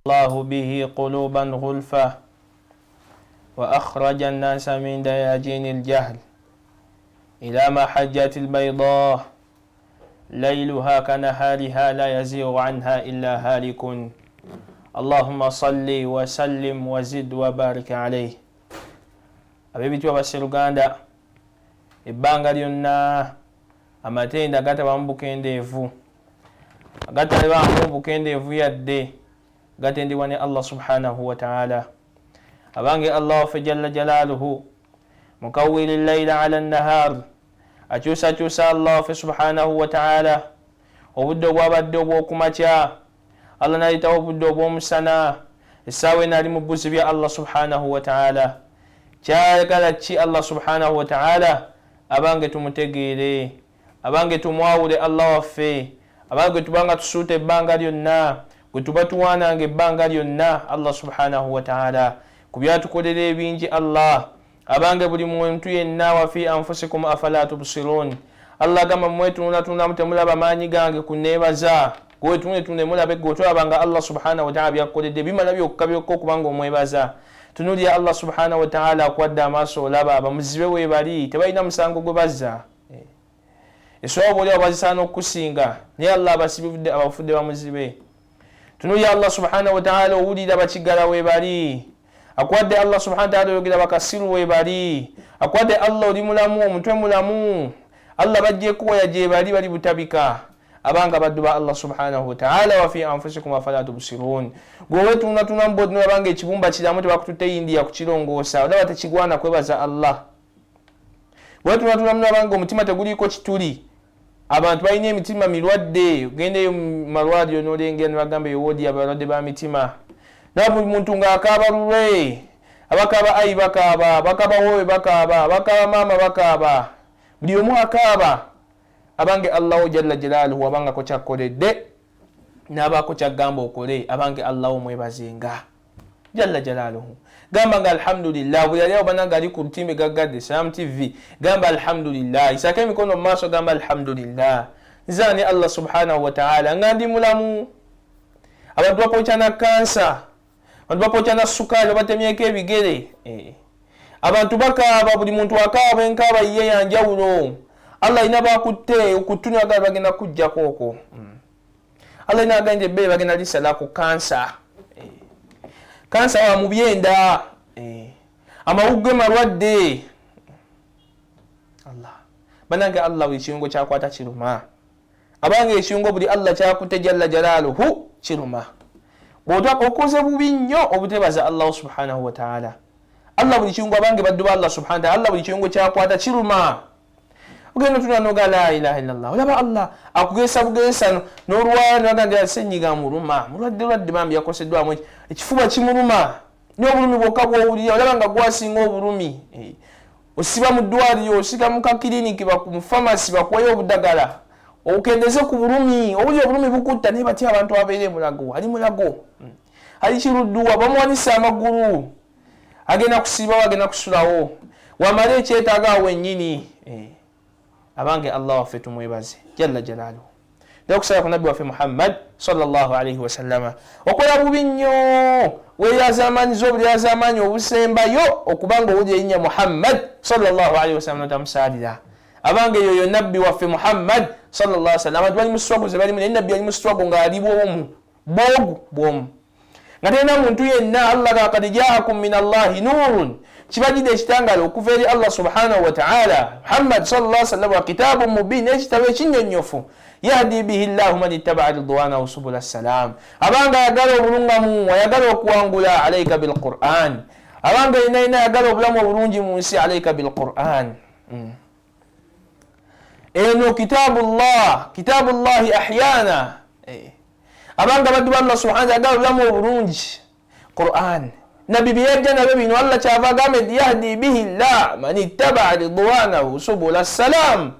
الله به قلوبا غلفة وأخرج الناس من دياجين الجهل إلى محجة البيضاء ليلها كنهارها لا يزيغ عنها إلا هالك. اللهم صل وسلم وزد وبارك عليه. Ab'ebitiibwa, basseruganda, ebbanga lyonna amatenda gatabamu bukendeevu, agatabamu bukendeevu yadde gatendebwa ne Allah subhanahu wataala. Abange Allah waffe jalla jalaaluhu, mukawiri llaila ala nahar, akyusakyusa Allah waffe subhanahu wataala obudde obwabadde obwokumakya, Allah naletawo obudde obwomusana. Essaawa eno ali mu buzi bya Allah subhanahu wataala. Kyayagala ki Allah subhanahu wataala? Abange tumutegeere, abange tumwawule Allah waffe, abange tubanga tusuuta ebbanga lyonna, gwe tuba tuwaananga ebbanga lyonna Allah subhanahu wataala ku byatukolera ebingi. Allah abange buli muntu yenna, wafi anfusikum afala tubsirun. Allah agamba, mwetunulatunulamu, temulaba maanyi gange kuneebaza? Gwetunetune mulabe, gwe otulabanga Allah subhanahu wataala byakukoledde bimala byokka byokka okubanga omwebaza. Tunulira Allah subhanahu wataala akwadde amaaso olaba, bamuzibe weebali tebalina musango gwe bazza, eswawo bwoli abazisaana okukusinga, naye Allah abasibivudde abafudde bamuzibe. Tunulira Allah subhanahu wataala owulira, bakigala weebali akwadde Allah subhanahu wataala oyogera, bakasiru weebali akwadde Allah oli mulamu, omutwe mulamu. Allah bajjeko waya gyebali bali butabika. Abanga baddu ba Allah subhanahu wataala, wafi anfusikum afala tubsirun. Gwe wetunatuna mbodnolabanga ekibumba kiramu, tebakututte India kukirongoosa, olaba tekigwana kwebaza Allah? Wetunatuna mulabanga omutima teguliiko kituli, abantu balina emitima mirwadde. Ogendeyo mumalwaliro nolengera nebagamba ewoodi abalwadde ba mitima, na buli muntu ng'akaaba lulwe. Abakaaba ayi bakaaba, bakaaba wowe bakaaba, bakaaba maama bakaaba, buli omu akaaba. Abange Allahu jalla jalaaluhu abangako kyakkoledde n'abaako kyagamba okole, abange Allahu mwebazenga jalla jalaaluhu. Gamba nga alhamdulillah. Buli ali awo bananga ali ku lutimbe gaggadde Sam TV, gamba alhamdulillah, isaako emikono mu maaso, gamba alhamdulillah, nzaani Allah subhanahu wataala nga ndi mulamu. Abantu bapokyana kansa, abantu bapokyana sukaali, babatemyeko ebigere, abantu bakaaba, buli muntu akaaba enkaaba yiye yanjawulo. Allah alina bakutte okutunyaga bagenda kujjako okwo. Allah alina aganja ebbeere bagenda lisala ku kansa, kansa wa mu byenda, amawuggwe malwadde. Allah banange, Allah buli kirungo kyakwata kiruma. Abange ekirungo buli Allah kyakutte jalla jalaaluhu kiruma. Bwota okoze bubi nnyo obutebaza Allahu subhanahu wataala. Allah buli kirungo, abange baddu ba Allah subhanahu wataala, Allah buli kirungo kyakwata kiruma. Ogenda otuna noga la ilaha illallah, olaba Allah akugesa bugesa n'olwala nagamba senyiga muluma, mulwadde lwadde bambi yakoseddwamu, ekifuba kimuluma, n'obulumi bwokka bwowulira olaba nga gwasinga obulumi. Osiba mu ddwaliro, osika mu kakiriniki, mu famasi bakuwayo obudagala okendeze ku bulumi, owulira obulumi bukutta. Naye batya abantu abeera emulago, ali mulago, ali kirudduwa, bamuwanisa amagulu, agenda kusiibawo, agenda kusulawo, wamala ekyetaaga awo wennyini. Abange Allah waffe tumwebaze jalla jalaaluhu. Okusala ku nabbi waffe Muhammad sallallahu alaihi wasallama. Okola bubi nnyo, weyazamanyiza obulyazamanyi obusembayo okubanga owulira erinnya Muhammad sallallahu alaihi wasallam notamusaalira. Abange yoyo nabbi waffe Muhammad sallallahu alaihi wasallam. Abantu bali mu struggle ze balimu, naye nabbi ali mu struggle ng'ali bwomu bwogu bwomu nga talina muntu yenna. Allah ga kad jaakum min Allahi nurun, kibajidde ekitangala okuva eri Allah subhanahu wataala, Muhammad sallallahu sallam, wa kitabu mubin, n'ekitabo ekinyonyofu, yahdi bihi llahu man ittabaa ridwanahu subula ssalam. Abanga ayagala obulungamu, ayagala okuwangula, alaika bilquran. Abanga yenayina ayagala obulamu obulungi mu nsi, alaika bilquran. Eno kitabullah, kitabullahi ahyana. Abanga baddu ba Allah subhana, ayagala obulamu obulungi, Quran, nabbi byeyajja nabyo bino. Allah kyava agambe nti yahdi bihi llah man ittabaa ridwanahu subula ssalam.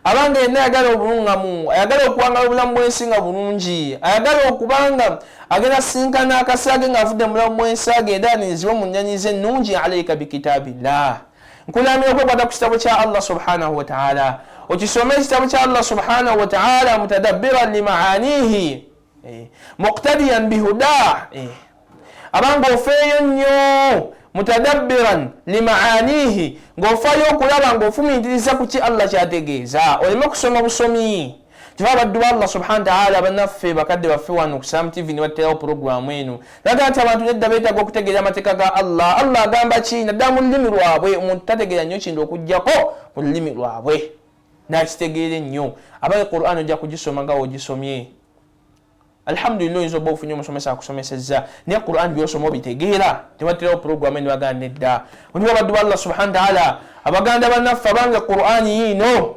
Abanga yenna ayagala obulungamu, ayagala okuwangala obulamu bwensi nga bulungi, ayagala okubanga agenda sinkana akasage nga avudde mu bulamu bwensi, agenda aninzibwe mu nnyanyiza ennungi, alaika bikitabillah, nkulamira okwekwata ku kitabo kya Allah subhanahu wataala, okisome ekitabo kya Allah subhanahu wataala mutadabbiran limaanihi. Muqtadiyan bihuda, abanga ofeeyo nnyo, mutadabbiran limaanihi, ng'ofaayo okulaba ng'ofumintiriza ku ki Allah kyategeeza, oleme kusoma busomi. Kiva abaddu ba Allah subhana wataala, bannaffe, bakadde baffe wano ku Sam TV ne baterawo puroguramu eno, naga nti abantu nedda beetaaga okutegeera amateeka ga Allah. Allah agamba ki naddala mu lulimi lwabwe? Omuntu tategeera nnyo kintu okugjako mu lulimi lwabwe nakitegeera ennyo. Abaye Quran ojja kugisoma nga wogisomye, alhamdulillah, oyinza oba ofunye omusomesa akusomesezza, naye Quran byosoma obitegeera? Tebaterawo puroguramu eno, baganda nedda oliwo abaddu ba Allah subhana wataala, abaganda bannaffe, abange Quran yiino,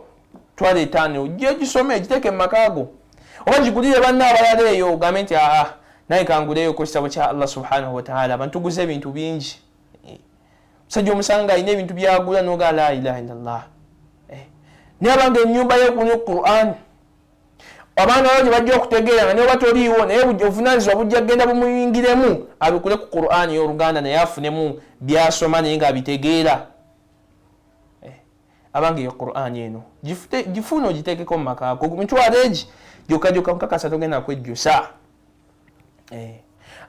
twala etaano ojja egisome, egiteeke mu maka go oba gigulire banna abalala eyo, ogambe nti aa, naye kanguleyo ku kitabo kya Allah subhanahu wataala. Abantu tuguze ebintu bingi. Musajja omusanga alina ebintu byagula noga la ilaha illallah, naye abanga enyumba yekuni Quran, abaana bao gyebajja okutegeera nga naye oba toliiwo, naye obuvunanyizibwa bujja kugenda bumuyingiremu, abikule ku Quran y'Oluganda naye afunemu byasoma naye nga abitegeera. Abange yo Quran eno gifune ogiteekeko mu makaako, mitwalo egi gyokka gyokka, nkakasa togenda kwejjusa.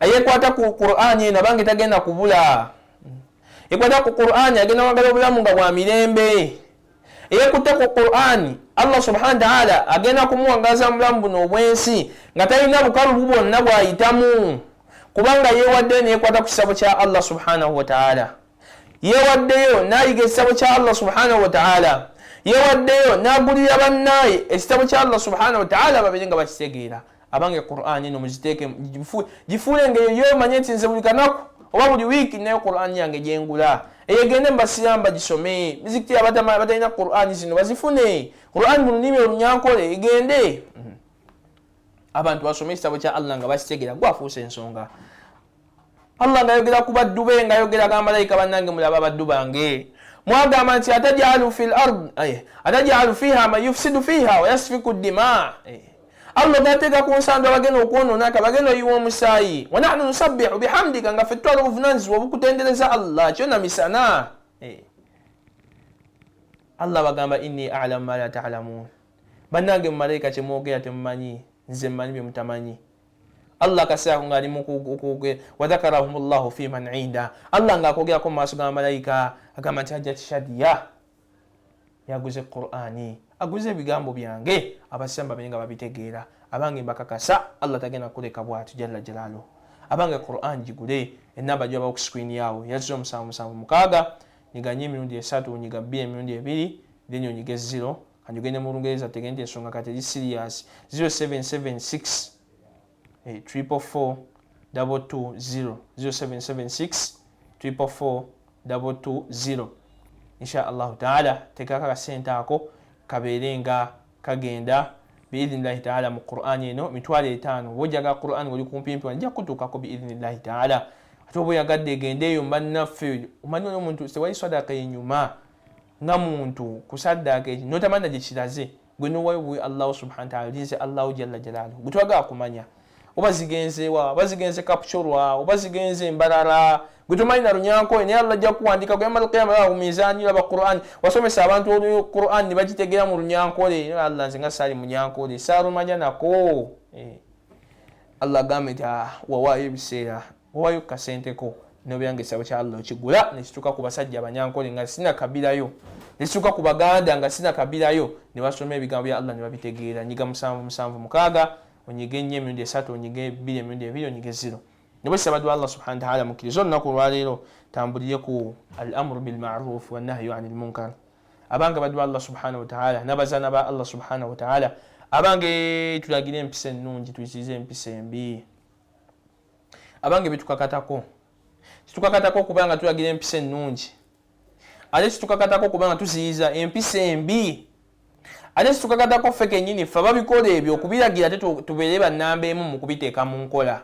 Ayekwata ku Quran eno, abange tagenda kubula. Ekwata ku Quran agenda wagala obulamu nga bwa mirembe. Eyekutte ku Quran, Allah subhana wataala agenda kumuwangaza mu bulamu buno obwensi nga talina bukalubu bwonna bwayitamu, kubanga yewaddeyo neyekwata ku kisabo kya Allah subhanahu wataala, yewaddeyo nayiga ekitabo kya Allah subhanahu wataala, yewaddeyo nagulira bannaye ekitabo kya Allah subhanahu wataala babere nga bakitegeera. Abange Quran eno muziteeke, gifuule nga eyo yomanye nti nze buli kanaku oba buli wiiki nayo Quran yange gyengula, eyo egende mubasiraamu bagisome. Mizikiti abatalina Quran zino bazifune, Quran mu lulimi olunyankole egende, abantu basome ekitabo kya Allah nga bakitegeera. Gwafuusa ensonga Allah ngayogera ku baddu be, ngayogera ga malayika, bannange mulaba abaddu bange, mwagamba nti atajalu fi lard, atajalu fiha man yufsidu fiha wayasfiku dima. Allah gateeka ku nsandu abagenda okwonoonaka, bagenda oyiwa omusaayi. Wanahnu nusabbihu bihamdika, nga ffe tutwala obuvunanyizibwa obukutendereza Allah kyona misana. Allah bagamba inni alamu ma la talamun, bannange mumalayika kyemwogera temumanyi, nze mmanyi byemutamanyi. Allah akaseera ko ngaali mukwogera, wadhakarahum llahu fi man inda, Allah ngaakogerako mu maaso g'abamalayika, agamba nti Hajjati Shadiya yaguze Qurani, aguze ebigambo byange abasiramu babere nga babitegeera. Abange mbakakasa Allah tagenda kuleka bwatyo jalla jalaluhu. Abange Quran gigule, enamba gyabawo ku screen yawo ya 0776, nyiga nyo emirundi esatu, nyiga bbiri emirundi ebiri, then onyige 0. Kanjogende mu Lungereza, tegende ensonga kati eri serious. 0776 444 220, 0776 444 220. Insha Allahu taala, tekako akasente ako kabeere nga kagenda biidhinillahi taala mu Qur'ani eno 500,000. Oba ojaga Qur'ani oli kumpimpi, nja kutuukako biidhinillahi taala. Ate oba oyagadde egende eyo mbannaffe, omanyi oli omuntu tewali sadaka enyuma nga muntu kusaddaaka eki notamanya gye kiraze, gwe nowayo buwi Allahu subhana taala, olinze Allahu jalla jalaaluhu. Gwe twagala kumanya oba zigenzewa, oba zigenze Kapchorwa, oba zigenze Mbarara, gwe tomanyi na Runyankole, naye Allah ajja kuwandika ku yawmal qiyama ku mizaani, laba Quran wasomesa abantu olu Quran ne bagitegeera mu Runyankole. Allah nze nga saali Munyankole saalumanya nako. Allah agambe nti wawaayo ebiseera, wawaayo kasenteko nobeera nga ekitabo kya Allah okigula nekituuka ku basajja abanyankole nga sina kabirayo, nekituuka ku baganda nga sina kabirayo, ne basoma ebigambo bya Allah ne babitegeera. Nyiga 776, onyige nnyo emirundi esatu, onyige bbiri emirundi ebiri, onyige 0. Nebwesa baddu Allah subhana wataala, mukkirize olunaku olwaleero tambulire ku al amuru bilmaruf wanahyu ani lmunkar. Abange baddu Allah subhanahu wataala n'abazaana ba Allah subhanahu wataala, abange tulagire empisa ennungi, tuyisirize empisa embi. Abange bitukakatako, kitukakatako okuba nga tulagira empisa ennungi, ate kitukakatako okuba nga tuziyiza empisa embi, ate kitukakatako ffe kennyini ffe ababikola ebyo okubiragira, ate tubeere bannamba emu mu kubiteeka mu nkola.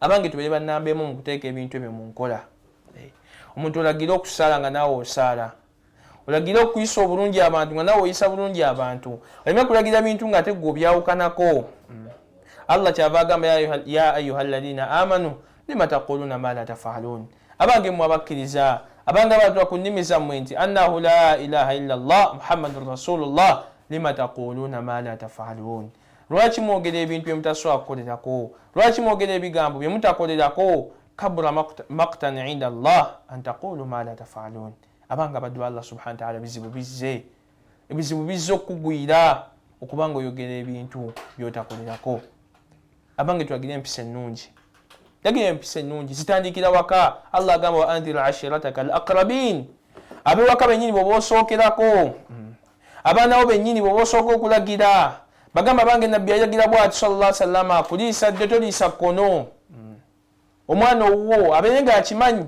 Abange tubeere bannamba emu mu kuteeka ebintu ebyo mu nkola. Omuntu olagire okusaala nga naawe osaala, olagire okuyisa obulungi abantu nga naawe oyisa bulungi abantu, oleme kulagira bintu nga ate gwe obyawukanako. Allah kyava agamba ya ayuha alladhina amanu lima taquluna ma la tafalun, abange mmwe abakkiriza, abange abatula ku nnimi zammwe nti annahu la ilaha illa llah muhammadun rasulullah, lima taquluna ma la tafalun. Lwaki mwogera ebintu bye mutasobola kukolerako? Lwaki mwogera ebigambo bye mutakolerako? Kabura maktan inda Allah an taqulu ma la tafalun. Abanga abaddu ba Allah subhana wataala, bizibu bizze, ebizibu bizze okukugwira okubanga oyogera ebintu byotakolerako. Abange, twagire empisa ennungi, lagira empisa ennungi zitandikira waka. Allah agamba, wa andhir ashirataka al aqrabin. Abewaka bennyini bwoba osookerako, abaana bo bennyini bwoba osooka okulagira, bagamba, bange nabbi yalagira bwati sallallahu sallama, kuliisa ddyo, toliisa kkono. Omwana owuwo abeere nga akimanyi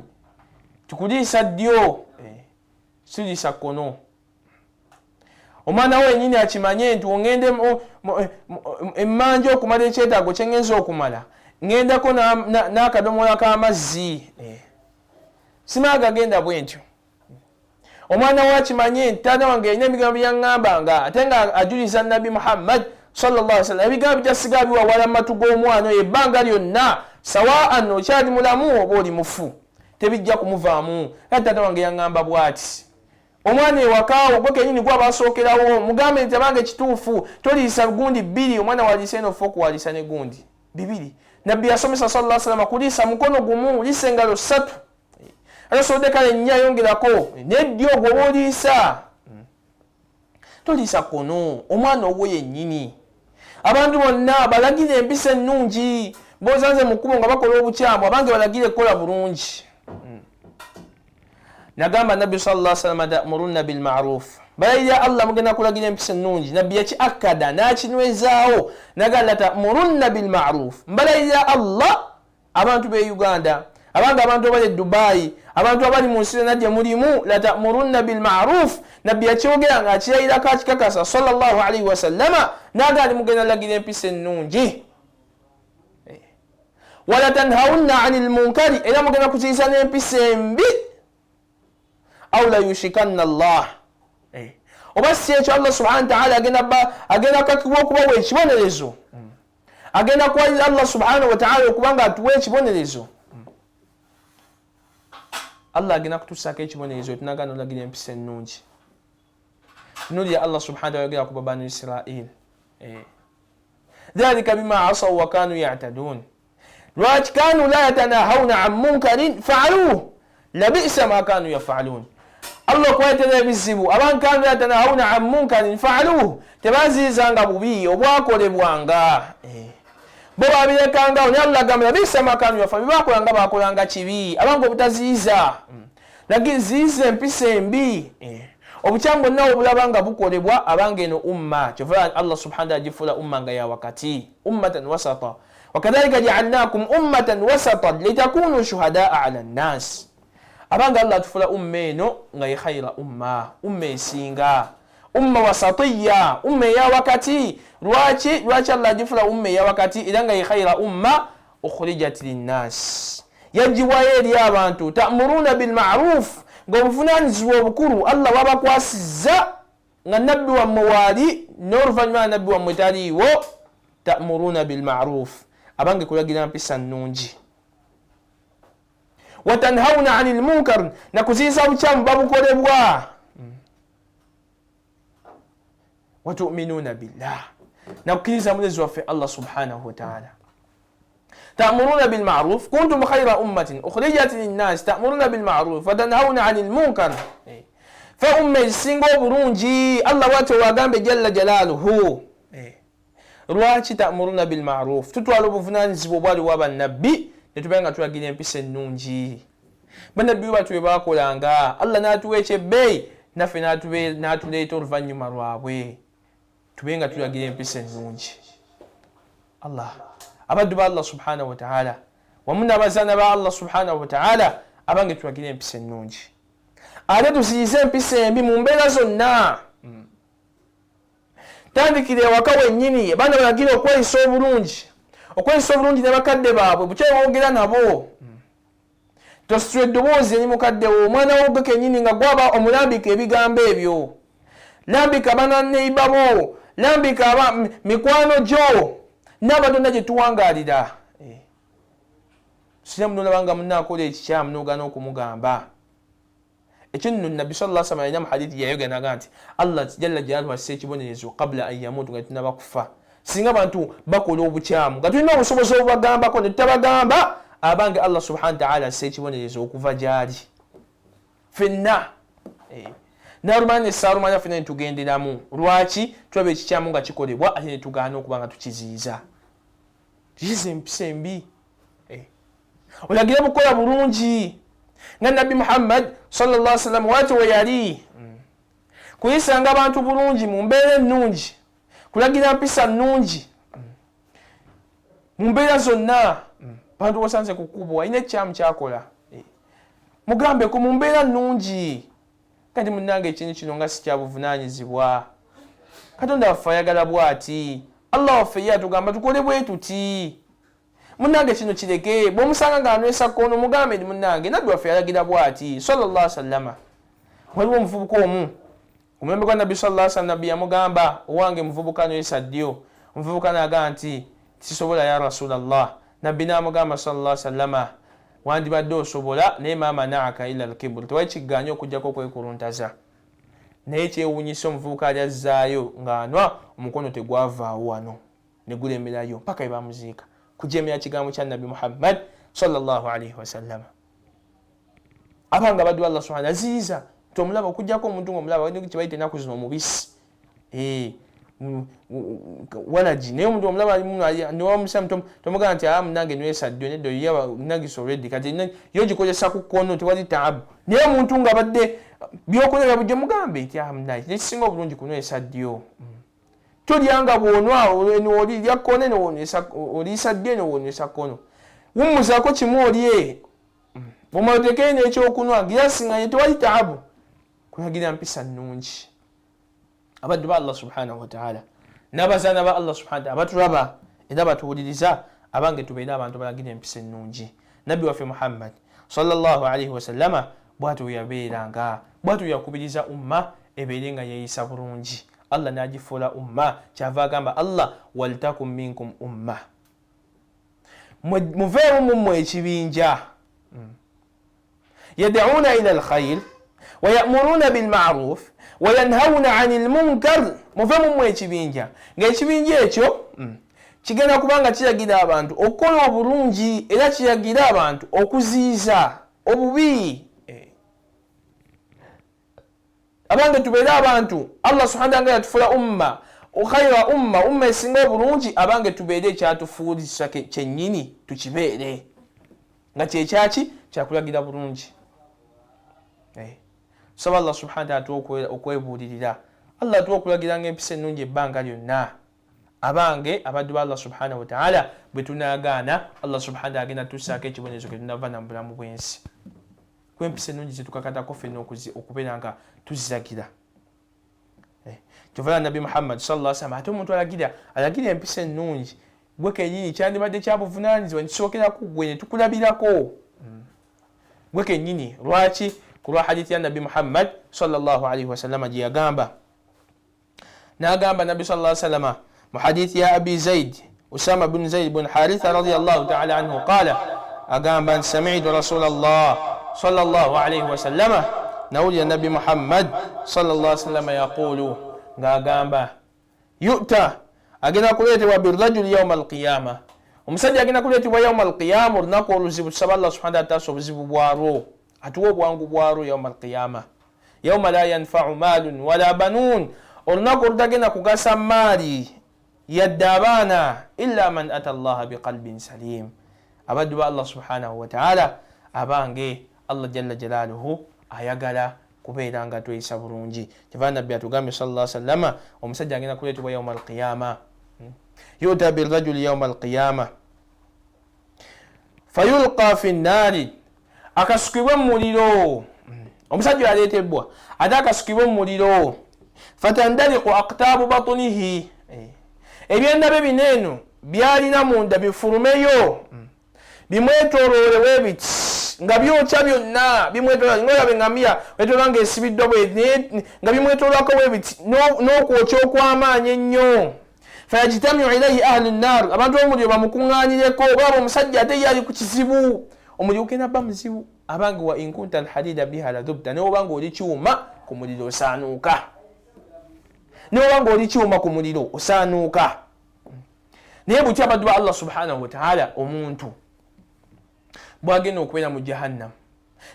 tikuliisa ddyo, siriisa kkono. Omwana we wenyini akimanye nti ongende emmanja okumala ekyetaago kyengenza okumala, ŋŋendako n'akadomola k'amazzi, simala gagenda bwe ntyo. Omwana we akimanye nti taata wange yalina ebigambo byaŋŋambanga, ate nga ajuliza Nabbi Muhammad sallallahu sallam. Ebigambo bijasigaa biwawala mu matu g'omwana oyo ebbanga lyonna, sawaan okyali mulamu oba oli mufu, tebijja kumuvaamu. Ate taata wange yaŋŋamba bw'ati. Omwana ewakaawo gwe kenyini gwe abasookerawo, mugambe nti, abange, kituufu toliisa gundi bbiri, omwana waliisa eno foku, waliisa ne gundi bibiri. Nabbi yasomesa sallallahu salama kuliisa mukono gumu, liisa engalo ssatu, ate osobodde kale nnya, yongerako neddyo gwe oba oliisa, toliisa kkono. Omwana owwo yennyini, abantu bonna balagire empisa ennungi. Bozanze mu kkubo nga bakola obukyamu, abange, balagire kukola bulungi. Nagamba nabbi salla salama, tamurunna bilmaruf, balayirira Allah mugenda kulagira empisa ennungi. Nabbi yaki akada n'akinywezaawo, nagamba, latamurunna bilmaruf, mbalayirira Allah. Abantu be Uganda, abange, abantu abali e Dubayi, abantu abali mu nsi yonna gye mulimu, latamurunna bilmaruf. Nabbi yakyogera nga akirayirako, akikakasa sallallahu alaihi wasallama, nagaa ni mugenda lagira empisa ennungi, wala tanhaunna ani lmunkari, era mugenda kuziyiza n'empisa embi, au la yushikanna Allah, oba si ekyo Allah subhana wataala agenda kakibwa okubawa ekibonerezo, agenda kuwalira Allah subhanahu wataala okuba nga atuwa ekibonerezo. Allah agenda kutusaako ekibonerezo tunagana olagira empisa ennungi. Tunulira Allah subhana wataala yogera ku babanu Israil, dhalika bima asaw wa kanu yatadun. Lwaki? Kanu la yatanahawuna an munkarin faaluh labisa ma kanu yafalun. Allah okubaletera ebizibu, abantu kanu la yatanahawuna an munkarin faaluh, tebaziyizanga bubi obwakolebwanga, bo babirekangawo. Naye Allah agamba, labisa ma kanu yafalun, byebakolanga bakolanga kibi. Abanga obutaziyiza, ziyiza empisa embi, obukyamu bwonna obulaba nga bukolebwa. Abanga eno umma, kyova Allah subhana taala gifuula umma nga ya wakati, ummatan wasata, wakadhalika jaalnakum ummatan wasatan litakunu shuhadaa ala nnas. Abanga Allah atufuula umma eno nga ye khaira umma, umma esinga, umma wasatiya, umma eya wakati. Lwaki? Lwaki Allah agifuula umma eya wakati era nga ye khaira umma ukhrijat linnas, yagibwayo eri abantu? Tamuruuna bilmaruf, ngaobuvunanyizibwa obukulu Allah wabakwasizza nga nabbi wammwe waali, n'oluvannyuma nga nabbi wammwe taliiwo. Tamuruuna bilmaruf, abange, kulagira mpisa nnungi, watanhauna ani lmunkar, nakuziyiza bukyamu babukolebwa, watuminuuna billah, nakukkiriza mulezi waffe Allah subhanahu wataala. Ta'muruna bilmaruf, kuntum khaira ummatin ukhrijat linnas ta'muruna bilmaruf watanhauna ani lmunkar. Fe umma ezisinga obulungi, Allah bwatyo wagambe jalla jalaluhu. Lwaki ta'muruna bilmaruf? Tutwala obuvunanyizibwa obwaliwo abannabbi netubeera nga tulagira empisa ennungi. Bannabbi bwe batyo bwe bakolanga, Allah n'atuwa ekyebbeeyi, naffe n'atuleeta oluvannyuma lwabwe tube nga tulagira empisa ennungi. Allah, abaddu ba Allah subhanahu wataala wamu n'abazaana ba Allah subhanahu wataala, abange, tulagire empisa ennungi ate tuziyize empisa embi mu mbeera zonna. Tandikira ewaka wennyini, abaana balagire okweyisa obulungi, okweyisa obulungi ne bakadde baabwe. Bukya boogera nabo, tositula eddoboozi eri mukaddewo. Omwana wo gwe kennyini nga gwaba omulambika ebigambo ebyo, lambika bananeiba bo, lambika mikwano gyo n'abantu onna gye tuwangaalira. Sira munolaba nga munaakola ekikyamu nogaana okumugamba ekyo. Nno nabbi salla sallam alina mu hadithi yayogera naga nti Allah jalla jalaluhu assa ekibonerezo qabla an yamutu, nga tunaba kufa. Singa abantu bakola obukyamu nga tulina obusobozi obubagambako ne tutabagamba, abange Allah subhana wataala assa ekibonerezo okuva gyali fenna. Nalumanya nesaalumanya fenna netugenderamu. Lwaki tulaba ekikyamu nga kikolebwa ate netugaana okuba nga tukiziyiza? Kiziza empisa embi. Olagire bukola bulungi nga Nabbi Muhammad sallallahu sallam wati we yali kuyisanga abantu bulungi mu mbeera ennungi, kulagira mpisa nnungi mu mbeera zonna. Bantu bosanze ku kkubo alina ekikyamu kyakola, mugambeko mu mbeera nnungi, kati munnange ekintu kino nga si kyabuvunaanyizibwa, Katonda waffe ayagala bw'ati, Allah waffe ye atugamba tukole bwe tuti, munnange kino kireke. Bw'omusanga ng'anywesa kkono, mugambe nti munnange Nabbi waffe yalagira bw'ati sallallahu sallama. Waliwo omuvubuka omu ku mulembe gwa Nabbi sallallahu sallam, Nabbi yamugamba, owange muvubuka, nywesa ddyo. Omuvubuka n'agamba nti sisobola ya Rasulallah. Nabbi n'amugamba sallallahu sallama, wandibadde osobola, naye ma manaaka illa alkibur, tewali kiganye okugjako okwekuluntaza. Naye kyewuunyisa, omuvubuka ali azzaayo ng'anwa, omukono tegwavaawo wano ne gulemerayo mpaka we bamuziika, kujemera kigambo kya Nabbi Muhammad sallallahu alaihi wasallama. Abanga abaddu Allah subhana aziyiza nti omulaba okugjako omuntu ngaomulaba kyebayita enaku zino omubisi walagi, naye omuntu omulaba niwamusa tomugamba nti aa munange nwesa ddyo, nedda, yaba nagisa already, kati yo gikozesa ku kkono, tewali taabu. Naye omuntu nga badde byokola bya bujjo, mugambe nti aa munaye nekisinga obulungi kunywesa ddyo, tolyanga bwonwa olya kkono, eno oliisa ddyo, eno wonywesa kkono, wummuzaako kimu olye, bwomala otekeyo n'ekyokunwa girasinganye, tewali taabu. Kulagira mpisa nnungi. Abaddu ba Allah subhanahu wataala n'abazaana ba Allah subhana wataala batulaba era batuwuliriza, abange tubeere abantu balagira empisa ennungi. Nabbi waffe Muhammad sallallahu alaihi wasallama bwatyo weyabeeranga, bwatyo yakubiriza umma ebeere nga yeeyisa bulungi, Allah n'agifuula umma. Kyava agamba Allah, waltakum minkum umma, muveemu mummwe ekibinja yad'uuna ila alkhair wayamuruna bilmaruf wayanhauna ani lmunkar. Muve mummwe ekibinja ng'ekibinja ekyo kigenda kubanga kiragira abantu okukola obulungi era kiragira abantu okuziyiza obubi. Abange tubeere abantu Allah subhana wataala nga yatufula umma, khaira umma, umma esinga obulungi. Abange tubeere ekyatufuulisa kyennyini, tukibeere nga kyekyaki kyakulagira bulungi. Saba Allah subhana wataala atuwe okwebuulirira, Allah atuwe okulagiranga empisa ennungi ebbanga lyonna. Abange abaddu ba Allah subhanahu wataala, bwe tunaagaana, Allah subhana wataala agenda tusaako ekibonerezo ke tunava na mu bulamu bw'ensi. Kwempisa ennungi zetukakatako ffenna okubeera nga tuziragira. Kyova Nabbi Muhammad sallallahu alaihi wasallam, ate omuntu alagira empisa ennungi gwe kennyini kyandibadde kyabuvunaanyizibwa nekisookeraku gwe ne tukulabirako gwe kennyini. Lwaki? Ku lwa hadithi ya Nabbi Muhammad sallallahu alaihi wasallama gye yagamba, n'agamba Nabbi sallallahu alaihi wasallama mu hadithi ya Abi Zaid Usama bin Zaid bin Haritha radiyallahu taala anhu, qala, agamba nti samitu Rasulallah sallallahu alaihi wasallama, nawulira Nabbi Muhammad sallallahu alaihi wasallama yaqulu, ng'agamba, yuta, agenda kuleetebwa, birajuli yauma alqiyama, omusajja agenda kuleetebwa yauma alqiyama, olunaku oluzibu. Tusaba Allah subhana taala taasa obuzibu bwalwo, atuwa obwangu bwalwo. Yauma alqiyama, yauma la yanfau maalun wala banuun, olunaku olutagenda kugasa maali yadde abaana, illa man ata Allaha biqalbin salim. Abaddu ba Allah subhanahu wataala, abange Allah jalla jalaaluhu ayagala kubeera nga tweyisa bulungi. Kyeva Nabbi atugambye salla sallama, omusajja agenda kuleetebwa yauma alqiyama, yuta birajuli yauma alqiyama fayulqa fi nnaari, akasukibwe mu muliro. Omusajja oyo aleetebwa ate akasukibwe mu muliro, fatandaliku aktaabu batunihi, ebyenda bye bino eno byalina munda bifulumeyo bimwetoloolewo ebiti nga byokya byonna bimwetoloola, ngaolaba engamiya wetoloola ngaesibiddwa nga bimwetoloolako bwebiti n'okwokya okw'amaanyi ennyo. Fayajtamiu ilaihi ahlu nnar, abantu b'omuliro bamukuŋŋaanireko. Olaba omusajja ate ye ali ku kizibu, omuliro gugenda bba muzibu. Abange, wa inkunta alhadida biha ladhubta, naye obanga oli kyuma ku muliro osaanuuka, naye obanga oli kyuma ku muliro osaanuuka. Naye butya abaddu ba Allah subhanahu wataala, omuntu bwagenda okubeera mu Jahannam,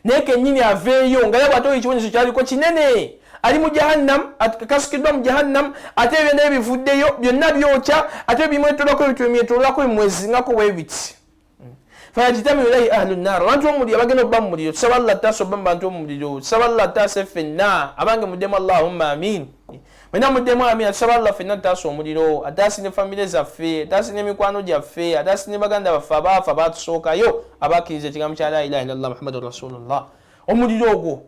naye kenyini aveeyo nga yaba ate oyo ekibonerezo kyaliko kinene, ali mu Jahannam, kasukiddwa mu Jahannam, ate ebyo naye bivuddeyo byonna byokya, ate bimwetolako ebintu bimwetolako bimwezingako bwe biti. Fayajtamiu ilaihi ahlu nnar, abantu bomuliro abagenda okuba mu muliro. Tusaba Allah taasa oba mu bantu bomuliro, tusaba Allah taasa ffenna. Abange muddemu allahumma amin, mwena muddemu amin. Tusaba Allah ffenna taasa omuliro, ataasi ne famire zaffe, ataasi n'emikwano gyaffe, ataasi ne baganda baffe abaafa batusookayo abakkiriza ekigambo kya la ilaha illallah Muhammadun rasulullah. Omuliro ogwo,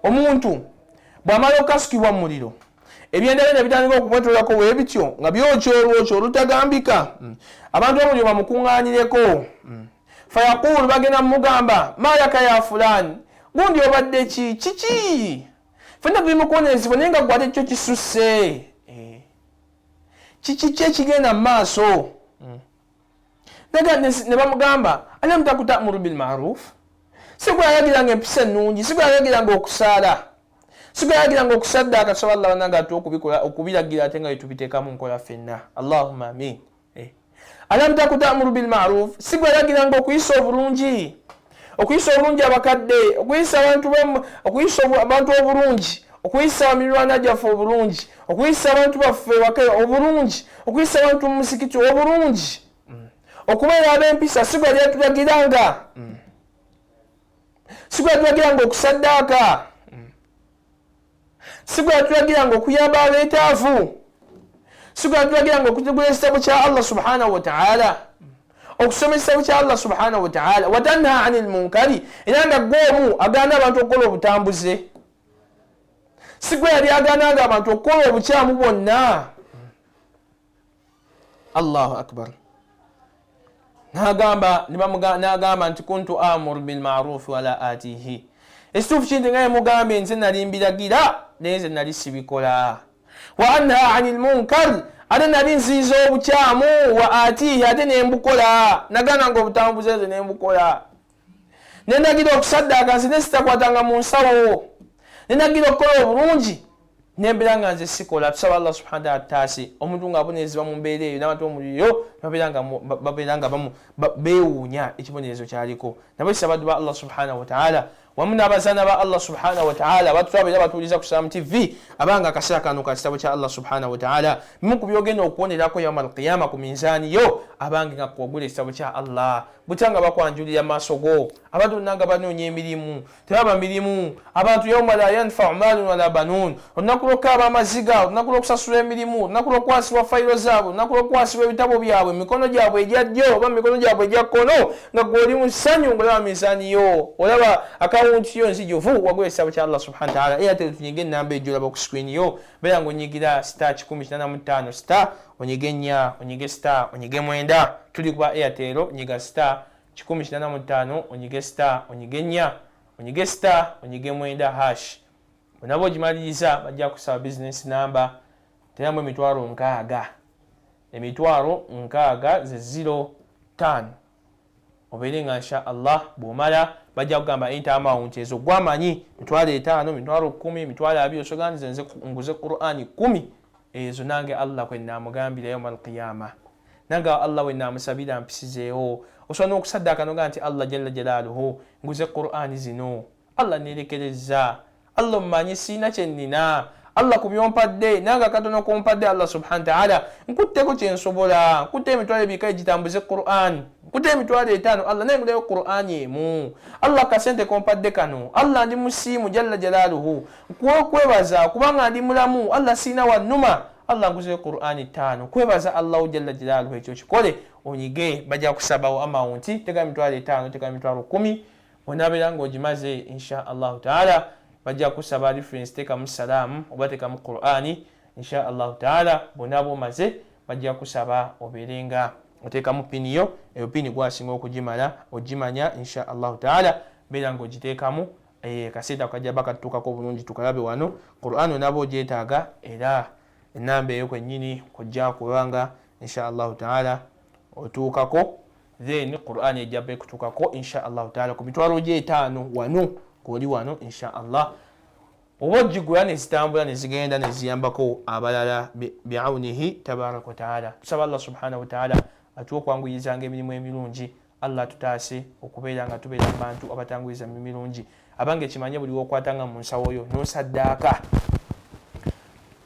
omuntu bw'amala okukasukibwa mu muliro, ebyenda bye bitandika okumwetolako bwe bityo nga byokya olwokyo olutagambika. Abantu omuliro bamukuŋŋaanireko. Fayaqulu, bagenda mumugamba, malaka ya fulani, gundi obadde ki, kiki? Fenna tuli mukubonerezebwa, naye nga gwate kyo kisusse. Kiki ki ekigenda mu maaso? Ne bamugamba, alam taku tamuru bilmaruf, sigwe yayagiranga empisa ennungi, sigwe yayagiranga okusaala, sigwe yayagiranga okusaddaaka? Tusaba Allah banange ate okubikola, okubiragira, ate nga yetubiteekamu nkola ffenna. Allahumma amin. Alam taku tamuru bilmaruf, sigwe yayagiranga okuyisa obulungi, okuyisa obulungi abakadde, okuyisa abantu, okuyisa abantu obulungi, okuyisa mirirwana gyaffe obulungi, okuyisa abantu baffe waka obulungi, okuyisa abantu mu musikiti obulungi, okubeera ab'empisa? Sigwe yatulagiranga? Sigwe yatulagiranga okusaddaaka? Sigwe yatulagiranga okuyamba abeetaavu? Sigwe yatulagiranga okugula ekitabo kya Allah subhanahu wataala, okusoma ekitabo kya Allah subhanahu wataala? Watanha ani lmunkari, era nga gwe omu agaana abantu okukola obutambuze. Sigwe yali agaananga abantu okukola obukyamu bwonna? Allahu akbar. Nagamba nti kuntu amuru bilmarufi wala atihi. Ekituufu kinti nga yemugambye, nze nali mbiragira, naye nze nali sibikola. Wa anha ani lmunkar, ate nali nziiza obukyamu, wa atihi, ate nembukola. Nagana nga obutambuze, nze nembukola. Nendagira okusaddaaka, nze nesitakwatanga mu nsawo. Nendagira okukola obulungi, nembeera nga nze sikola. Tusaba Allah subhana taala taase omuntu ngaabonerezebwa mu mbeera eyo, n'abantu omuliro babeera nga beewuunya ekibonerezo kyaliko. Nabwe abaddu ba Allah subhanahu wataala wamu n'abazaana ba Allah subhanahu wataala batulaba era batuuliza ku Salamu TV, abanga akaseera kano ka kitabo kya Allah subhanahu wataala, bimu ku byogenda okuwonerako yauma alqiyama ku minzaani yo, abange, nga kwogula ekitabo kya Allah. Butya nga bakwanjulira maaso go, abantu bonna nga banoonya emirimu, tebaba mirimu. Abantu yauma la yanfau maalun wala banuun, olunaku lw'okukaaba amaziga, olunaku lw'okusasula emirimu, olunaku lw'okukwasibwa fayiro zaabwe, olunaku lw'okukwasibwa ebitabo byabwe mumikono gyabwe egya ddyo oba mumikono gyabwe egya kkono, nga gwe oli mu ssanyu ng'olaba mizaani yo, olaba akawunti yo nzijuvu, wagula ekitabo kya Allah subhana taala. Airtel, tunyige enamba egyo olaba ku screen yo. Beera ng'onyigira star 185 star, onyige 4, onyige star, onyige 9. Tuli kuba Airtel, nyiga star 185, onyige star, onyige 4, onyige star, onyige 9 hash. Bwenaba ogimaliriza, bajja kusaba business number. Teramu 600,000, 600,000 ze 05, obeere nga insha Allah bw'omala bajja kugamba enter amount. Ezo gwamanyi, 50,000, 10,000, 20,000. Osoga nze nze nguze Qur'ani 10 ezo, nange Allah kwe namugambira yauma alqiyama, nange Allah we namusabira mpisizeewo. Osobola n'okusaddaaka noga nti Allah jalla jalaaluhu, nguze Qur'ani zino. Allah, nerekereza. Allah, omumanyi siina kyennina. Allah, ku byompadde, nange akatono kompadde, Allah subhana taala, nkutteko kyensobola. Nkutte 20,000 egitambuze Quran, nkutte 50,000, Allah, naye ngulayo Quran emu. Allah, kasente kompadde kano, Allah, ndi musiimu jalla jalaaluhu, nkwebaza kubanga ndi mulamu. Allah, siina wannuma. Allah, nguzeyo Qurani 5, kwebaza Allahu jalla jalaaluhu. Ekyo kikole, onyige, bajja kusabawo amount. Teka 50,000, teka 10,000. Onabeera nga ogimaze, insha Allahu taala, bajja kusaba reference. Tekamu salaamu oba tekamu Qurani, insha Allahu taala. Bonaaba omaze, bajja kusaba obeere nga oteekamu pini yo. Eyo pini gwasinga okugimala ogimanya. Insha Allahu taala, beera nga ogiteekamu. Kaseera kajja bakatutuukako obulungi, tukalabe wano. Quran onaaba ogyetaaga, era enamba eyo kwennyini kojja kubanga insha Allahu taala otuukako, then Quran ejja bekutuukako insha Allahu taala ku 50,000 wano koli wano, insha Allah. Oba ogigula nezitambula nezigenda neziyambako abalala biaunihi tabaraka wataala. Tusaba Allah subhanahu wataala atuwe okwanguyizanga emirimu emirungi. Allah atutaase okubeera nga tubeera mu bantu abatanguyiza mu mirungi. Abange, kimanye buli wokwatanga mu nsawo yo n'osaddaaka,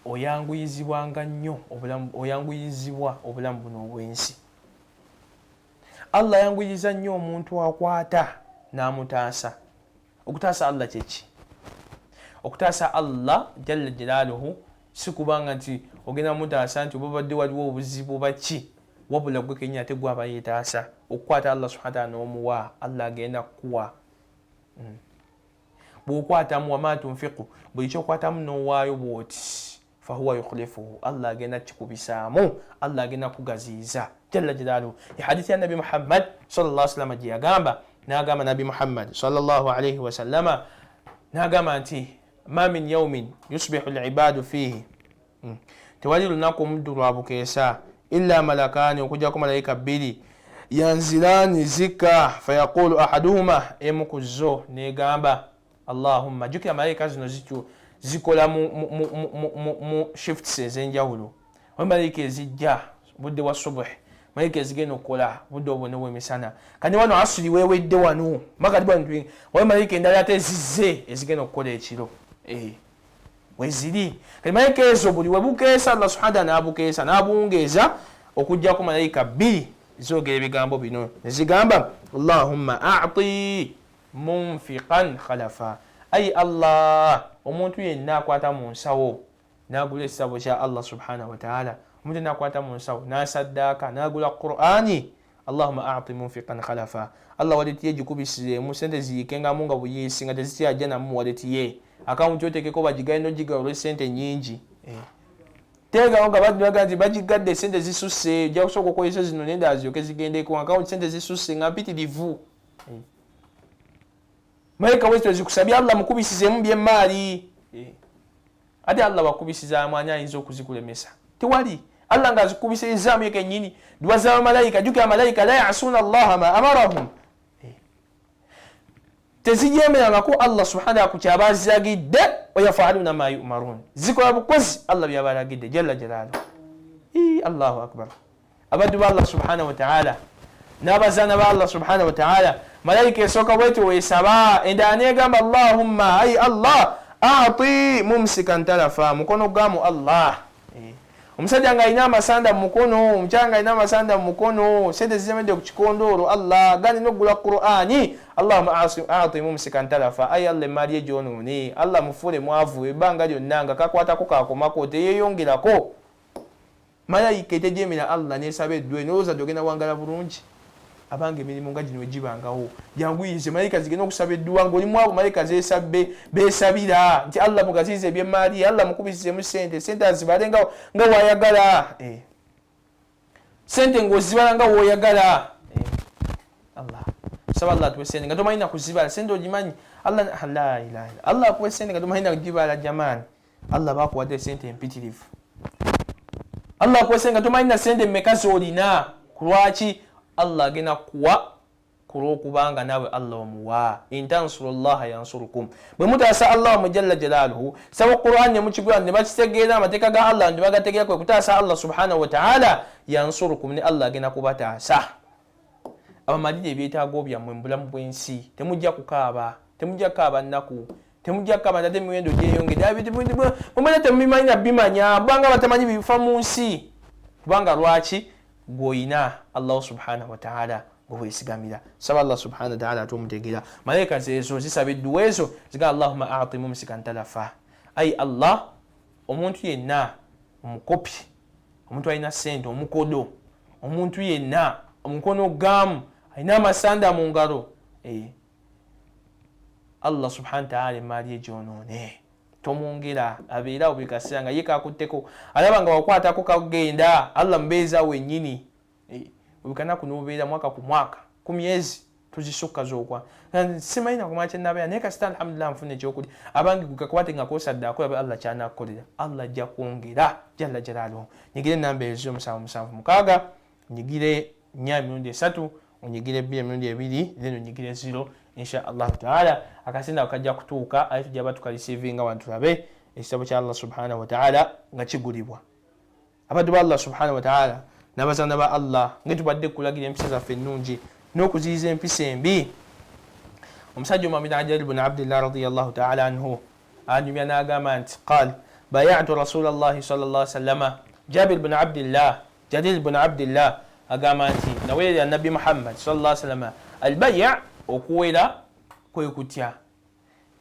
oyanguyizibwanga nnyo obulamu, oyanguyizibwa obulamu buno obw'ensi. Allah ayanguyiriza nnyo omuntu akwata n'amutaasa. Okutaasa Allah kyeki? Okutaasa Allah jalla jalaaluhu si kubanga nti ogenda mutaasa nti oba badde waliwo obuzibu oba ki, wabula gwe kenyini ate gwe aba yeetaasa. Okukwata Allah subhana taala n'omuwa, Allah agenda kukuwa. Bw'okwatamu, wama tunfiku, buli kyokwatamu n'owaayo bw'oti, fahuwa yukhlifuhu, Allah agenda kikubisaamu, Allah agenda kugaziiza jalla jalaaluhu. Ehadithi ya Nabi Muhammad sallallahu sallama gye yagamba, n'agamba Nabi Muhammad sallallahu alaihi wasallama n'agamba nti ma min yaumin yusbihu libadu fihi, tewali lunaku omuddu lwabukeesa, illa malakani, okujjako malayika bbiri, yanzirani, zika, fayaqulu ahaduhuma, emu ku zo negamba allahumma. Jjukira malayika zino zikola mu shifts ez'enjawulo. Wali malayika ezijja budde wa subuhi, malayika ezigenda okukola budde obwo nobwemisana. Kati wano asuli wewedde wano makati, wali malayika endala ate ezizze ezigenda okukola ekiro, weziri. Kati malayika ezo buli webukeesa, Allah subhana taala nabukeesa nabuwungeeza, okugjako malayika bbiri zogera ebigambo bino nezigamba allahumma ati munfiqan khalafa, ayi Allah, omuntu yenna akwata mu nsawo nagula ekitabo kya Allah subhanahu wataala, omuntu yenna akwata mu nsawo nasaddaaka nagula Qur'ani, allahuma ati munfiqan khalafa, Allah waleti ye gikubisireemu sente ziyikengamu nga buyiisi nga tezikyajja namu waleti ye akawunti otekeko bagigaye nogigawa olwesente nyingi. Teekawo nga baga nti bagigadde, sente zisusse, ojja kusooka okozesa zino nendala ziryoke zigendeko, akawunti sente zisusse nga mpitirivu. Malayika wezito zikusabye Allah mukubisizeemu byemmaali. Ate Allah wakubisizaamu, ani ayinza okuzikulemesa? Tewali. Allah nga azikubisizaamu ye kennyini dua z'abamalayika. Jjukira malayika la yasuuna allaha ma amarahum, tezijemerangako Allah subhanahu ku kyaba aziragidde, wayafaluna ma yumarun, zikola bukozi Allah byabalagidde jalla jalaalu. Allahu akbar. Abaddu ba Allah subhanahu wataala n'abazaana ba Allah subhanahu wataala, malayika esooka bwetyo weesaba, endala negamba allahumma, ai Allah, ati mumsikan talafa, mukono gwamu Allah. Omusajja ng'alina amasanda mu mukono, omukyala ng'alina amasanda mu mukono, sente zizemedde ku kikondoolo, Allah ganina okugula Qur'ani, allahuma ati mumsikan talafa, ayi Allah, emaali egyonoone, Allah mufuule mwavu ebbanga lyonna nga kakwatako kakomako teyeyongerako. Malayika etejemera Allah nesaba eddwa nolowooza nti ogenda wangala bulungi. Abanga emirimu nga gino wegibangawo janguyize malayika zigenda okusaba edduwa ngaoli mwabo malayika zesabbe besabira nti Allah mugaziize ebyemaali, Allah mukubisizemu sente, sente azibale nga wayagala, sente ngaozibala nga woyagala. Allah saba Allah atuwe sente nga tomanyi nakuzibala, sente ogimanyi Allah la ilaha illa Allah akuwe sente nga tomanyi nakugibala. Jamaani, Allah bakuwadde sente empitirivu, Allah akuwe sente nga tomanyi na sente mmeka z'olina. Kulwaki Allah agenda kuwa? Kulwokubanga naawe Allah omuwa. Intansuru llaha yansurukum, bwe mutaasa Allah mu jalla jalaaluhu. Saba Quran ne mukigula ne bakitegeera, amateeka ga Allah ne bagategeera, kwe kutaasa Allah subhanahu wataala. Yansurukum, ne Allah agenda kubataasa abamalire ebyetaago byammwe mu bulamu bw'ensi. Temujja kukaaba, temujja kukaaba nnaku, temujja kukaaba nti ate emiwendo gyeyongedde. Mumanya temubimanyi na bimanya, kubanga batamanyi bifa mu nsi. Kubanga lwaki? Gweoyina Allahu subhanahu wataala gwe weesigamira. Saba Allah subhanahu wataala ate omutegeera. Malayika zeezo zisaba edduwa ezo ziga allahuma ati mumsikan talafa, ayi Allah, omuntu yenna omukopi, omuntu alina sente omukodo, omuntu yenna omukono gamu alina amasanda mu ngalo, Allah subhana taala emaali egyonoone, tomwongera, abeerawo buli kaseera nga ye kakutteko, alaba nga wakwatako kagenda. Allah mubeeza wennyini buli kanaku nobeera mwaka ku mwaka ku myezi tuzisukka zokwa simanyi nakumanya kyenabeera, naye kasita alhamdulillah nfuna ekyokulya. Abange, gukakwate nga kosadde akola, Allah kyanakukolera, Allah ajja kwongera jalla jalaaluhu. Nyigire enamba ezo 776, nyigire 4 emirundi 3, onyigire 2 emirundi 2, then onyigire 0. Insha Allahu taala akasinda kajja kutuuka, aye tujja batukalisiivinga wano tulabe ekitabo kya Allah subhanahu wataala nga kigulibwa. Abaddu ba Allah subhanahu wataala n'abazaana ba Allah, nga tubadde kulagira empisa zaffe ennungi n'okuziyiza empisa embi. Omusajja omamira Jarir bun Abdillah radiyallahu taala anhu anyumya n'agamba nti qal bayatu rasulallahi salla sallama. Jabir bun Abdillah, Jarir bun Abdillah agamba nti naweerera Nabbi Muhammad salla sallama. Albaya, okuwera kwe kutya?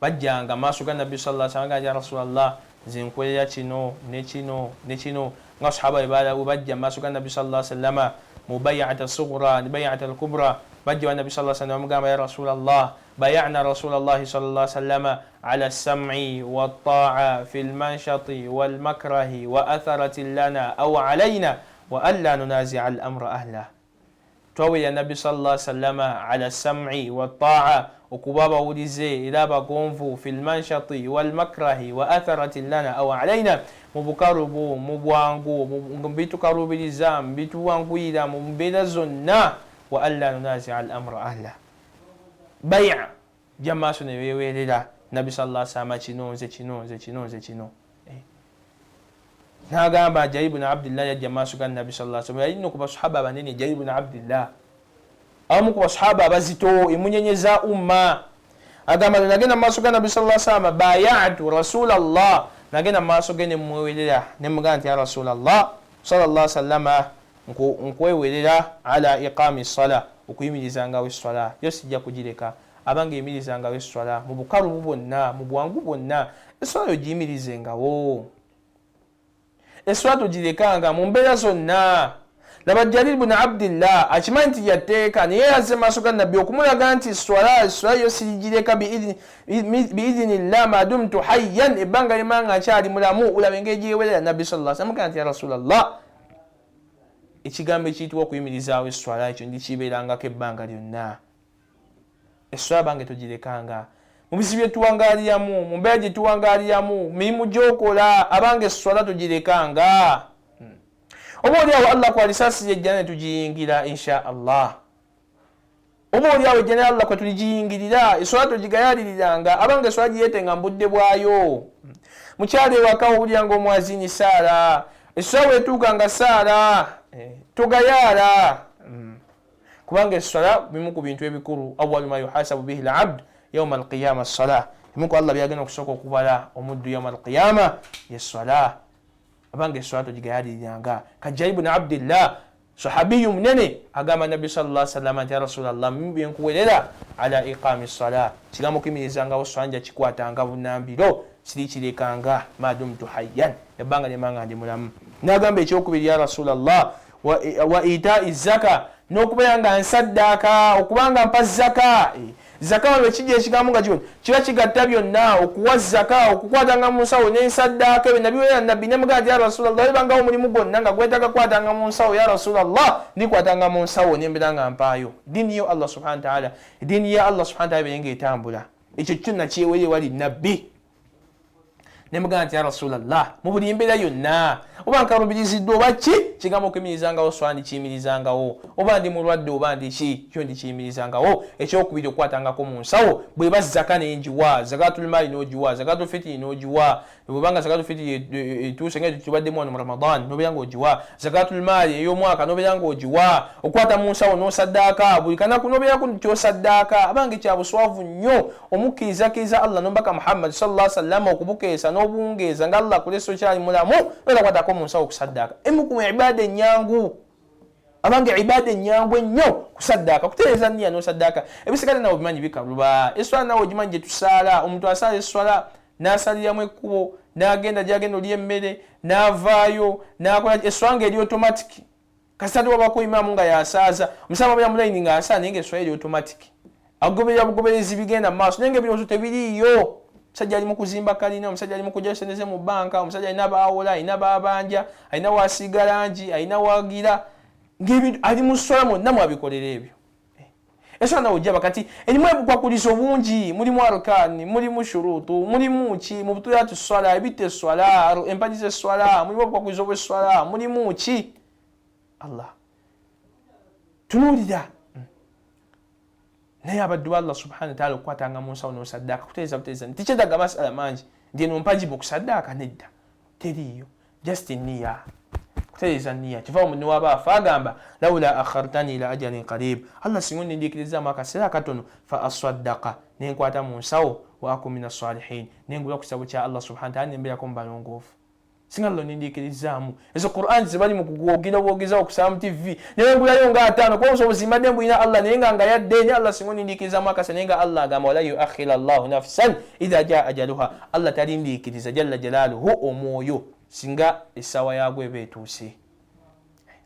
Bajjanga maaso ga Nabbi salla sallam, ya Rasulallah, nze nkwerera kino ne kino ne kino. Nga sahaba we bajja maaso ga Nabbi salla sallama mu bayata sughra ne bayata alkubra, bajja wa Nabbi salla sallam bamugamba, ya Rasulallah, bayana Rasulallahi salla sallama ala sam'i waltaa fi lmanshati walmakrahi wa atharatin lana au alaina wa alla nunazia al amra ahlah. Twawerera Nabbi salla sallama ala sam'i waltaa, okuba abawulize era abagonvu, fi lmanshati walmakrahi wa atharatin lana au alaina, mu bukalubu, mu bwangu, bitukalubiriza, bituwanguyira, mu mbeera zonna, wa alla nunazia al amra ahlah. Baya jja maaso ne beewerera Nabbi salla sallama kino, nze kino, nze kino, nze kino. N'agamba Jarir bun Abdillah yajja maaso ga Nabbi salla sallam. Yali nno ku basahaba abanene, Jarir bun Abdillah, abamu ku basahaba abazito, emunyenye za umma. Agamba nagenda mu maaso ga Nabbi salla sallama, bayatu rasulallah, nagenda mu maaso ge nemwewerera nemugamba nti ya Rasulallah sallallahu sallama, nkwewerera ala iqami sala, okuyimirizangawo esswala yo sijja kugireka. Abange, yimirizangawo esswala mu bukalubu bwonna, mu bwangu bwonna, esswala yo giyimirizengawo, esswala togirekanga mu mbeera zonna. Laba Jarir bun Abdillah akimanyi nti yateeka, naye yazze maaso ga Nabbi okumulaga nti swala yo sirigireka biidhinillah madumtu hayyan, ebbanga lima nga nkyali mulamu. Olaba engeri gyewerera Nabbi salla sallam nti ya Rasulallah, ekigambo ekiyitibwa okuyimirizaawo esswala ekyo ndikibeerangako ebbanga lyonna. Esswala bange togirekanga mu bizibu byetuwangaliramu, mu mbeera gyetuwangaliramu, mirimu gyokola, abange esswala togirekanga. Oba oliawo Allah kwalisaasira ejjana netugiyingira insha Allah, oba oliawo ejjana Allah kwe tuligiyingirira. Eswala togigayaliriranga, abange eswala gireetenga mu budde bwayo. Mukyalo ewaka owulira nga omwazini saala, eswala wetuuka nga saala, togayaala, kubanga eswala bimu ku bintu ebikulu. Awalu ma yuhasabu bihi labd yauma alqiyama sala. Ebimu ku Allah byagenda okusooka okubala omuddu yauma alqiyama yeswala. Abange eswala togigayaliriranga. Kajjali buni Abdillah, sahabiyu munene, agamba Nabbi salla sallama nti ya Rasulallah, mimu byenkuwerera ala iqami sala, kigambo okuyimirizangawo swala nja kikwatanga bunambiro, sirikirekanga madumtu hayyan, ebbanga lyemanga ndi mulamu. Nagamba ekyokubiri, ya Rasulallah, wa itai zaka, n'okubeera nga nsaddaaka, okubanga mpa zaka. Zaka wano ekijja ekigambo nga kino kiba kigatta byonna, okuwa zaka, okukwatanga mu nsawo n'ensaddaaka. Ebyo nabiwerera Nabbi nemugamba nti ya Rasulallah, ebangawo omulimu gwonna nga gwetaaga kukwatanga mu nsawo, ya Rasulallah, ndikwatanga mu nsawo nembeera nga mpaayo eddiini yo Allah subhana wataala, eddiini ya Allah subhana wataala ebeere nga etambula. Ekyo kyo nakyewerera wali Nabbi nemugamba nti ya Rasulallah, mu buli mbeera yonna, oba nkalubiriziddwa oba ki, kigambo okuyimirizangawo swala ndikiyimirizangawo, oba ndi mulwadde oba ndi ki, kyo ndikiyimirizangawo. Ekyokubiri, okukwatangako mu nsawo, bweba zaka nengiwa, zakatulmaali n'ogiwa, zakatulfitiri n'ogiwa. Bwebanga zakatulfitiri etuuse nga tubaddemu wano mu Ramadan, nobeera ngaogiwa zakatulmaali ey'omwaka, nobeera ngaogiwa. Okukwata mu nsawo n'osaddaaka buli kanaku, nobeeraku kyosaddaaka. Abange, kya buswavu nnyo omukkirizakkiriza Allah nomubaka Muhammad salla sallama okubukeesa n'obungeeza nga Allah kulesa okyali mulamu, notakwatako mu nsawo okusaddaaka. Emu ku ibaada ennyangu, abange, ibaada ennyangu ennyo kusaddaaka, kutereeza niya n'osaddaaka. Ebisigadde nawe obimanyi bikaluba. Eswala nawe ogimanyi gye tusaala. Omuntu asaala eswala n'asaliramu ekkubo n'agenda gyagenda oli emmere n'avaayo n'akola eswala nga eri automatic. Kasita tewabako imaamu nga yasaaza, omusaba abeera mulayini ng'asaala, naye nga eswala eri automatic, agoberera bugoberezi bigenda mu maaso, naye nga ebirowoozo tebiriiyo. Omusajja ali mu kuzimba kalina, omusajja ali mu kujja sente ze mu banka, omusajja alina baawola, alina baabanja, alina wasiiga langi, alina wagira ngaebintu, ali mu swala mwonna mwabikolera ebyo. Eswala nawe ojjaba kati erimu ebukwakulizo bungi, mulimu arkaani, mulimu shurutu, mulimu ki, mu butuyatu swala, ebitta eswala, empagi zeswala, mulimu obukwakulizo bweswala, mulimu ki. Allah tunuulira. Naye abaddu ba Allah subhana wataala, okukwatanga mu nsawo nosaddaaka kutereeza butereeza, tikyetaaga masala mangi nti eno mpagibu okusaddaaka, nedda, teriiyo, just niya, kutereeza niya. Kiva mu niwaba afa agamba, laula akhartani ila ajalin qarib, Allah singa onindiikirizaamu akaseera akatono, fa asaddaqa, nenkwata mu nsawo, wa aku min assalihin, nengula ku kitabo kya Allah subhana taala, nembeerako mu balongoofu. Singa Allah onindiikirizaamu. Ezo Quran zebali mu kugwogera bwogezawo okusaba mu TV, nengulayo nga 50, kuba obusobozi mbadde mbulina Allah, naye nga yadde ne Allah singa onindiikirizaamu akasa. Naye nga Allah agamba, wala yuakhira llahu nafsan idha jaa ajaluha, Allah talindiikiriza jalla jalaaluhu omwoyo singa essaawa yaagwo eba etuuse.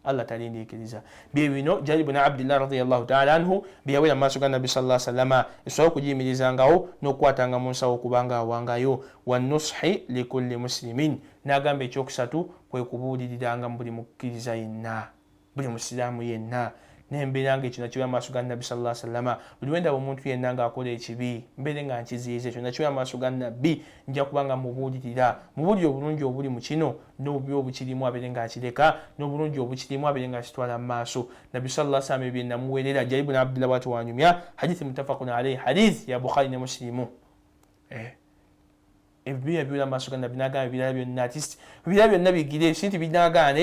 Allah talindiikiriza. Bye bino Jari buna Abdillah radiallahu taala anhu byeyawera mu maaso ga Nabbi sal sallama, esobole okugiyimirizangawo n'okukwatanga mu nsawo okubanga awangayo. Wanushi likulli musilimin, n'agamba ekyokusatu kwe kubuuliriranga mu buli mukkiriza yenna, buli musiraamu yenna. Nembeera nga ekyo nakiwera maaso ga Nabbi sal sallama. Buli wendaba omuntu yenna ng'akola ekibi, mbeere nga nkiziyiza. Ekyo nakiwera maaso ga Nabbi. Nja kuba nga mubuulirira, mubuulire obulungi obuli mu kino n'obubi obukirimu, abeere ng'akireka, n'obulungi obukirimu abeere ng'akitwala mu maaso. Nabbi sal salama ebyo byenamuweerera. Jari bun Abdullah bwati wanyumya hadithi mutafakun alaihi, hadith ya Bukhari ne Musilimu. Ebibi yabiwera mu maaso ga Nabbi, n'agamba ebirala byonna, ati ebirala byonna bigire, si nti binagaana,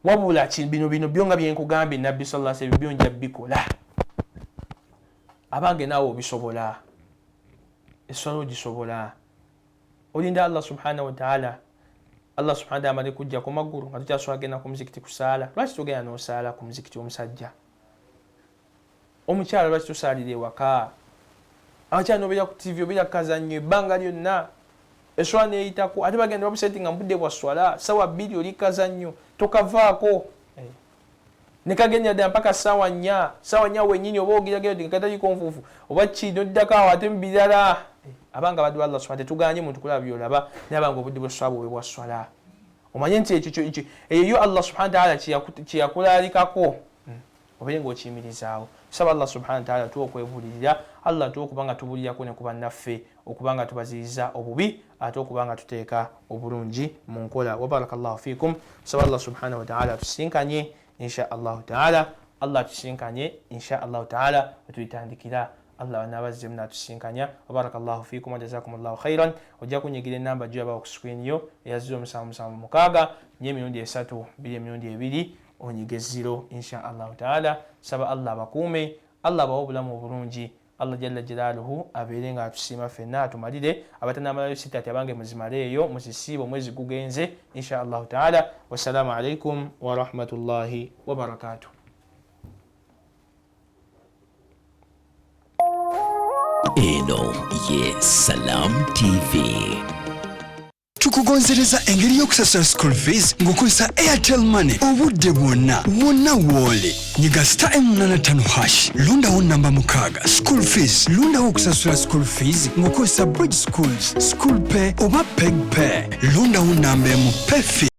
wabula bino bino byo nga byenkugambye Nabbi sal sa ebyo byo nja bikola. Abange, naawe obisobola, eswala ogisobola. Olinda Allah subhanahu wataala, Allah subhana wataala amale kujja ku magulu nga tukyasobola genda ku muzikiti kusaala. Lwaki togenda nosaala ku muzikiti? Omusajja, omukyala, lwaki tosaalira ewaka? Abakyala, nobeera ku TV, obeera kukazannyo ebbanga lyonna, eswala neyitako. Ate bagenda babusetinga mu budde bwa swala, sawa 2 oli kazannyo tokavaako, nekagendera ddala mpaka sawa 4. Sawa 4 wenyini oba ogiragira kataliko nfuufu oba ki, noddako awo ate mubirala. Abanga baddu Allah subhana, tetuganye muntu kulaba byolaba, naye abanga obudde bweswala bube bwa swala. Omanye nti ekyo eyo yo Allah subhana wataala kyeyakulaalikako, obeere ngaokiyimirizaawo. Tusaba Allah subhana wataala tuwa okwebulirira, Allah tuwa okuba nga tubulirako ne ku bannaffe, okuba nga tubaziriza obubi ate okuba nga tuteeka obulungi mu nkola. Wabaraka llahu fikum. Tusaba Allah subhanahu wataala tusinkanye insha Allahu taala. Allah tusinkanye insha Allahu taala wetulitandikira. Allah wanabazzemu natusinkanya. Wabaraka llahu fikum wajazakum llahu khairan. Ojja kunyigira enamba gyoyabawo ku screen yo eya 0776 4 3 2 2, onyige 0 insha Allahu taala. Saba Allah abakuume, Allah abawe obulamu obulungi, Allah jalla jalaaluhu abeere nga atusiima ffenna, atumalire abatanamalayo sitati. Abange, muzimaleeyo, muzisiibe, omwezi gugenze insha Allahu taala. Wassalaamu alaikum warahmatullahi wabarakatuh. Eno ye Salam TV. Tukugonzereza engeri y'okusasula school fees ng'okozesa Airtel Money obudde bwonna wonna w'oli. Nyiga star m85 hash, londawo namba 6, school fees, londawo okusasula school fees ng'okozesa Bridge Schools, School Pay oba Peg Pay, londawo namba 1, pay fee.